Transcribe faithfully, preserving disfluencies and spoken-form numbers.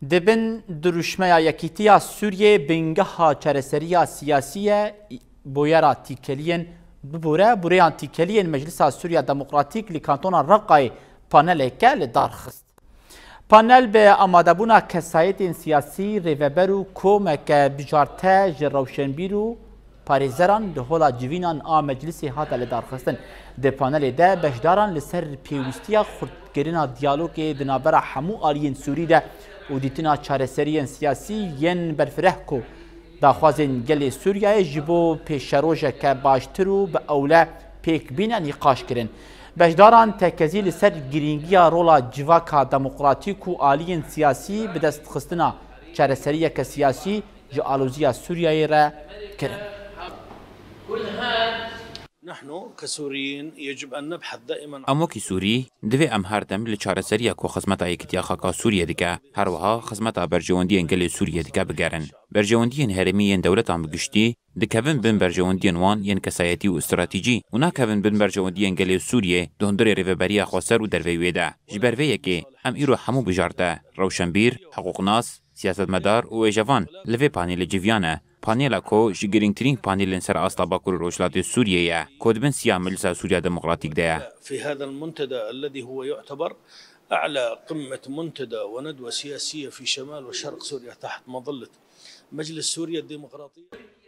Di bin dirûşmeya Yekîtiya Sûriyê bingeha çareseriya siyasî ye, boyera tîkeliyên bibore, boreyan tîkeliyên Meclisa Sûriya Demokratîk li Kantona Reqayê paneleke li dar xist. Panel bi amadebûna kesayetên siyasî, rêveber û komeke bijarte ji rewşenbîr û parêzeran li hola civînan a Meclisê hate lidarxistin. Di panelê de beşdaran li ser pêwîstiya xurtkirina diyalogê di navbera hemû aliyên Sûrî de û dîtina çareseriyên siyasî yên berfireh ku daxwazên gelê Sûriyeyê ji bo pêşerojeke baştir û bi ewle pêk bîne nîqaş kirin. Beşdaran tekezî li ser girîngiya rola civaka demokratîk û aliyên siyasî bi destxistina çareseriyeke siyasî ji aloziya Sûriyeyê re kirin. نحن كسوريين يجب أن نبحث دائما Em wekî Sûrî, divê em her dem li çareseriya ku xizmeta Yekîtiya Xaka Sûriyê dike, her wiha xizmeta berjewendiyên gelê Sûriyê dike bigerin. Berjewendiyên herêmî yên dewletan bi giştî dikevin bin berjewendiyên wan yên kesayetî û stratejî û nakevin bin berjewendiyên gelê Sûriyê di hundirê rêveberiya xweser û derveyî wê de. Ji ber vê yekê em îro hemû bijarte, rewşenbîr, hiqûqnas, siyasetmedar û êjevan li vê panelê civiya ne. Panela ku ji girîngtirîn panelên ser asta Bakur û Rojhilatê Sûriyê ye ku di bin siya Meclisa Sûriya Demokratîk de ye. في هذا المنتدى الذي هو يعتبر أعلى قمة منتدى وندوة سياسية في شمال وشرق سوريا تحت مظلة مجلس سوريا الديمقراطية.